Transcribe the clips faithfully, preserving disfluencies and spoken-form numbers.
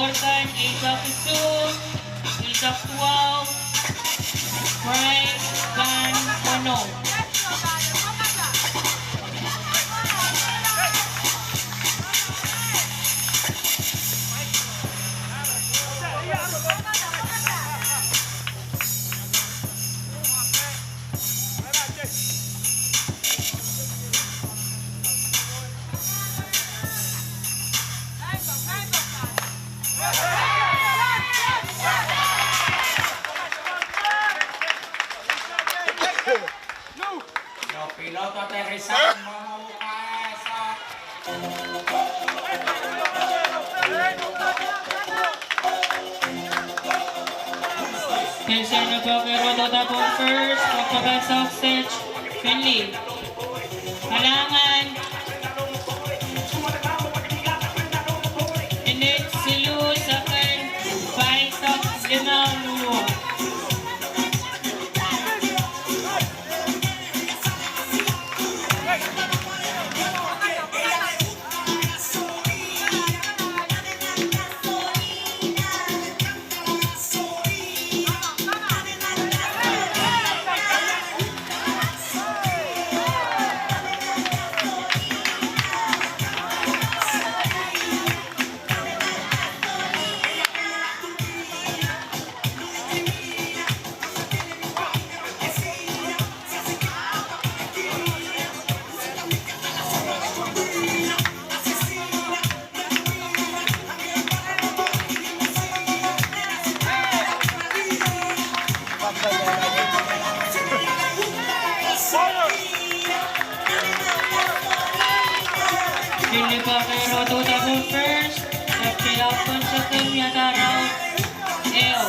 Organ, eisek isuh, eisek duwau, Brian Van Ono. Kensehn me poake rotohda pohn first, pokpoken soahng set, Finley. Kalahngan. Minit siluh, second, pahisek limau luo. Finley poake rotohda pohn first, kapte aupon second, wiahda round ehu.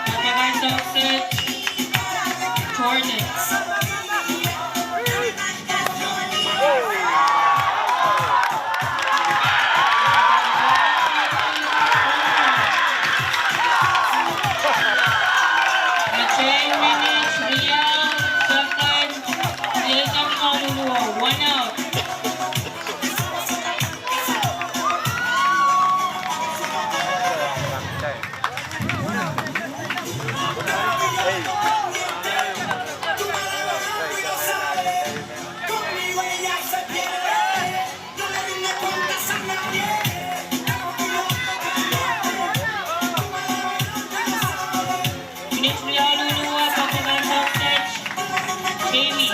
Pokpoken soahng set, Jordan. Aten minit riau, second, eisek limau luo, one out. Minit riau luo, pokpoken soahng set, Jamie.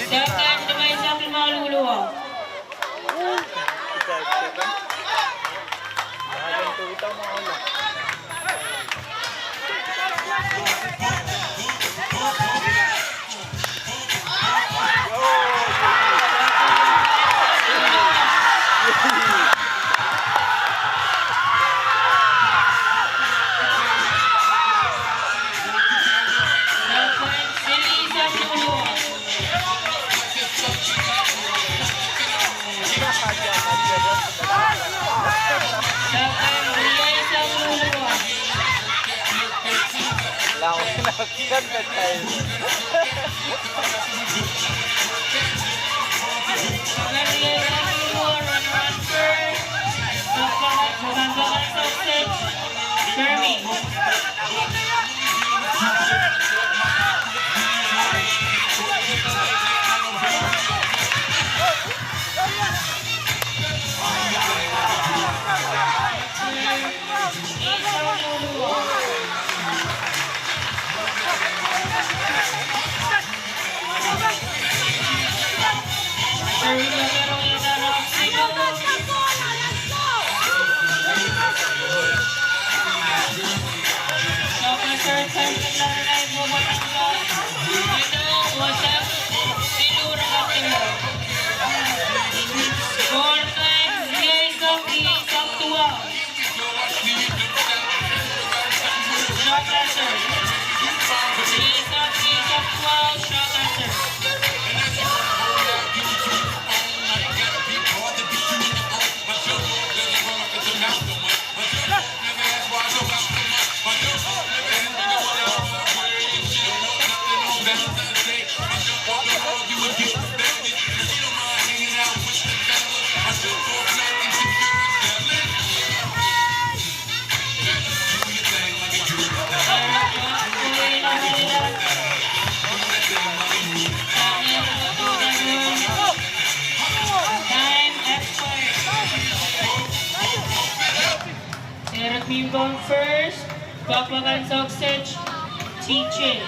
Second, limau eisek limau luo. Time expired. Erik Mimbong first, Pokpokan Sokset, T J.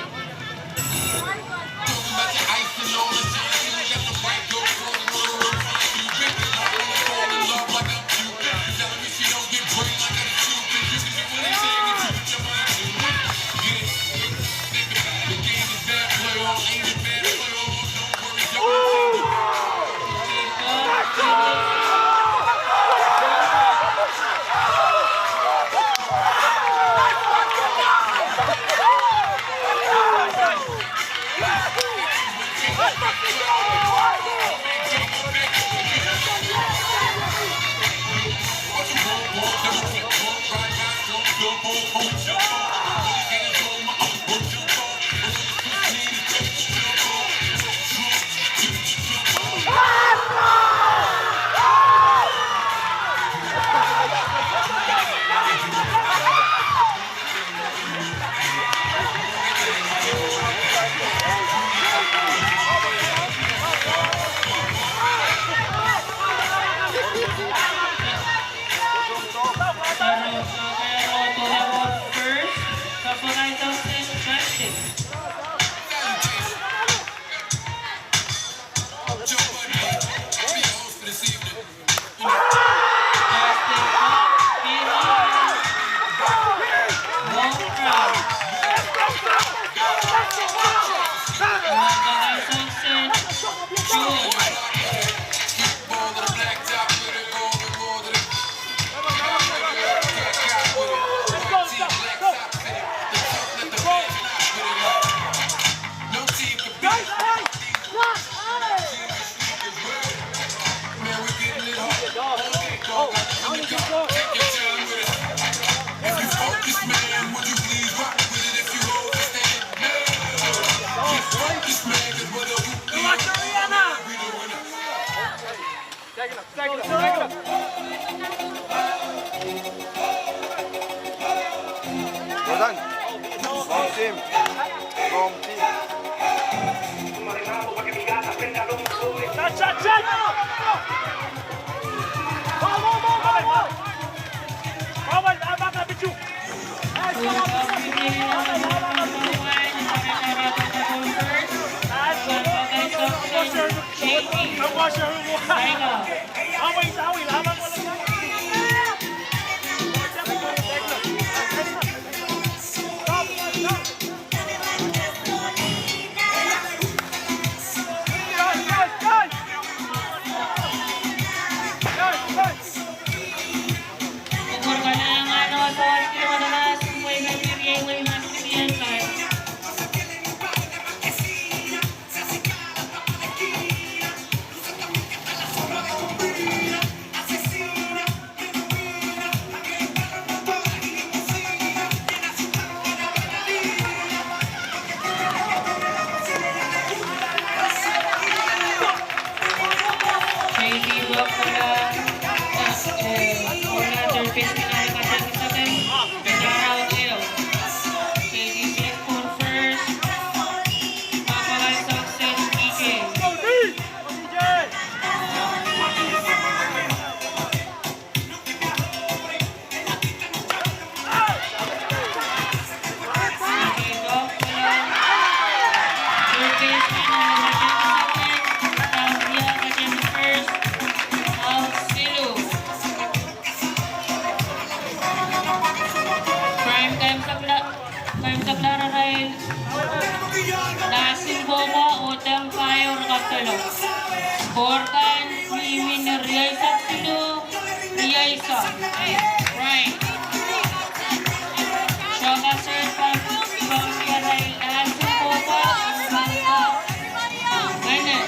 Well done. Wrong team. Wrong team. Kemdaklahr arail lasing pwopwa oh deng pahieu re kapedolong. Kohr kan mihmi ni rieisek siluh, rieisek. Right. Shoka sir kan, shoka sir arail lasing pwopwa oh deng pahieu. Kenen.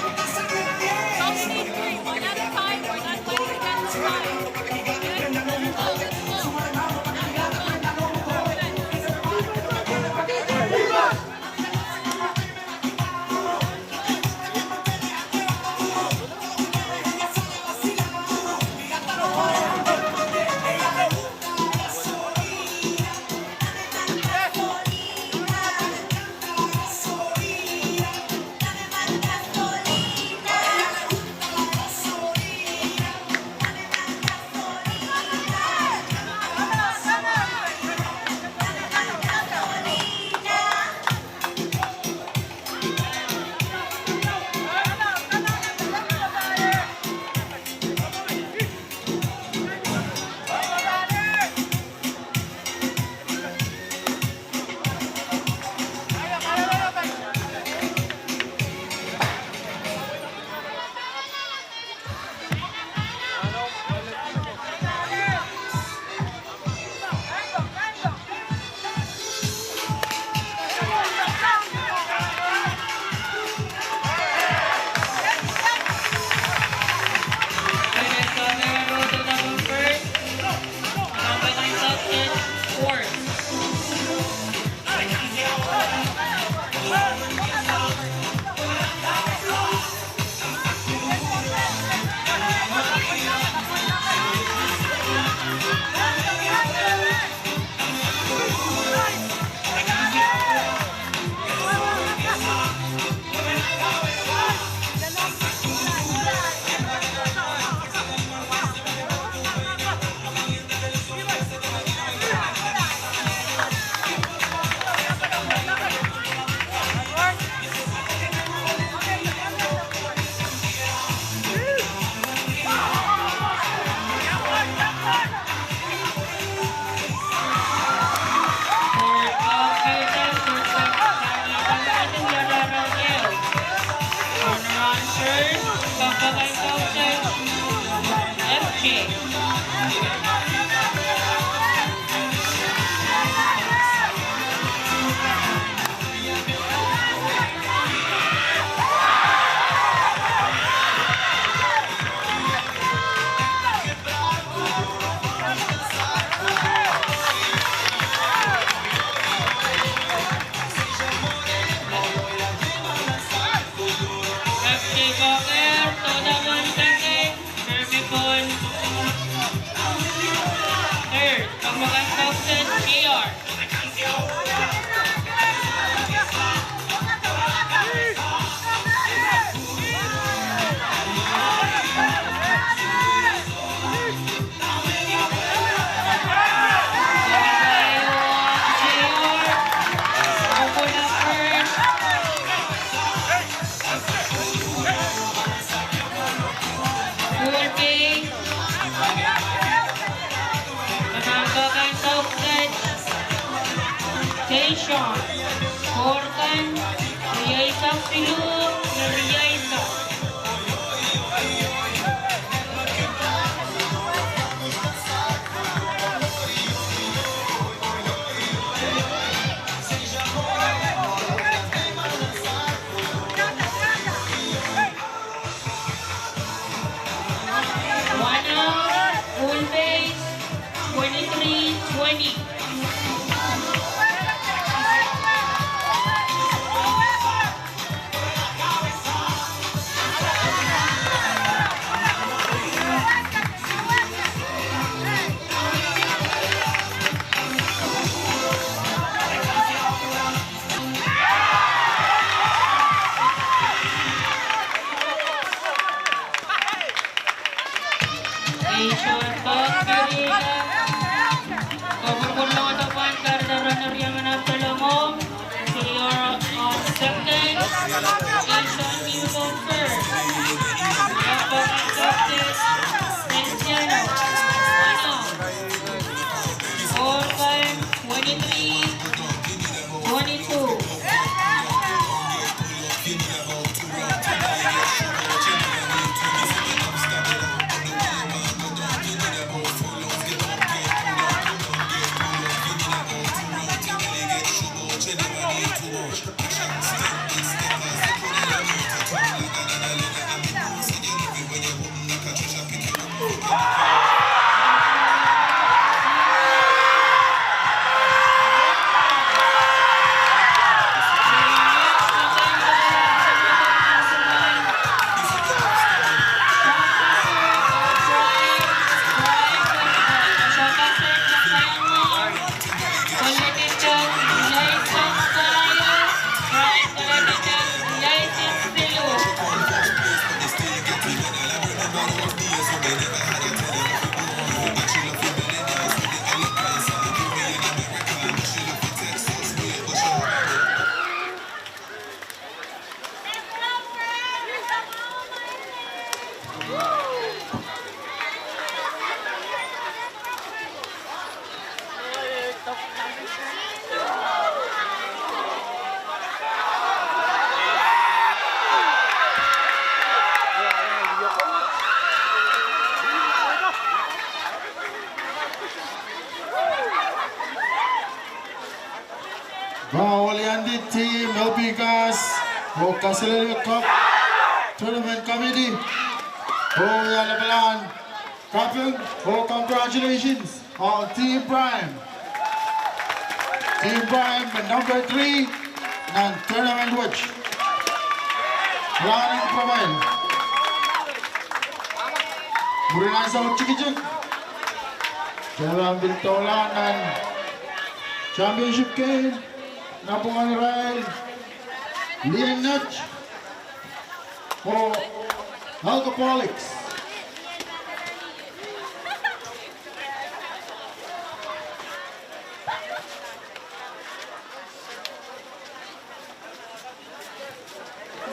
Kohr kan rieisek siluh, rieisek. One out, Pool base, twenty-three twenty. Pahn weliandi team L P CAS oh Kaselehlie Cup Tournament Committee. Oh, ia lapalahn kaping oh congratulations on Team Prime. Team Prime me number three nan tournament wet. Lani pwamel. Mwurin ansou tikitik, kitail pahn pil doula nan championship game. Napwungen irail, Liennet oh Alcoholics.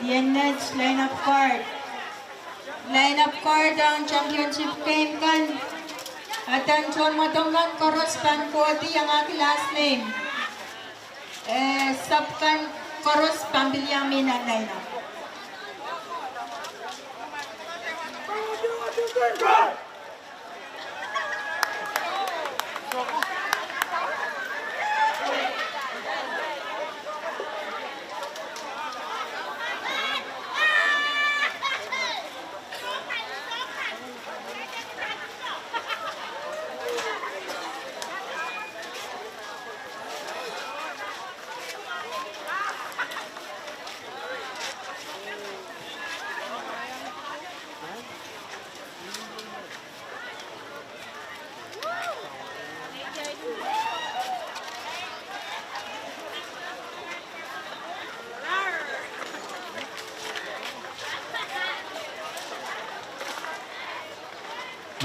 Liennet, line up card. Line up card ong championship game kan. Adan tohnwadong kan koaros pahn kohdi iangahki last name. Eh, sub kan koaros pahn pil iang mi nan line up.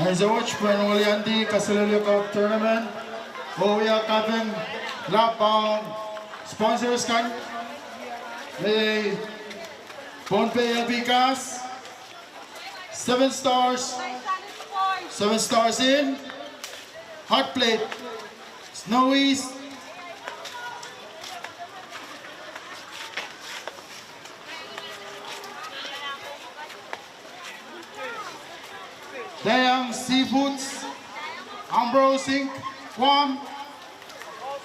Ansou wet pahn weliandi Kaselehlie Cup Tournament. Oh, ia kaping lap ong sponsors kan. Iei Pohnpei L P CAS, Seven Stars, Seven Stars Inn, Hot Plate, Snowies, Dayang Seafoods, Ambrose Inc, Guam,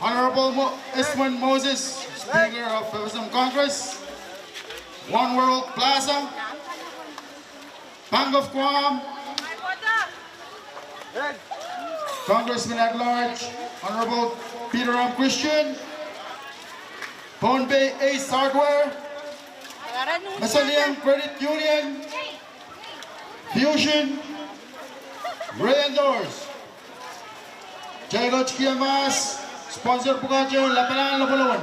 Honorable Mo-, Esmond Moses, Speaker of F S M Congress, One World Plaza, Bank of Guam, Congressman at Large, Honorable Peter M. Christian, Pohnpei Ace Hardware, Meseliang Credit Union, Fusion, Ray and Doors. Kitail kin mahs, sponsor pwukat ieu lapalahn lapalahn.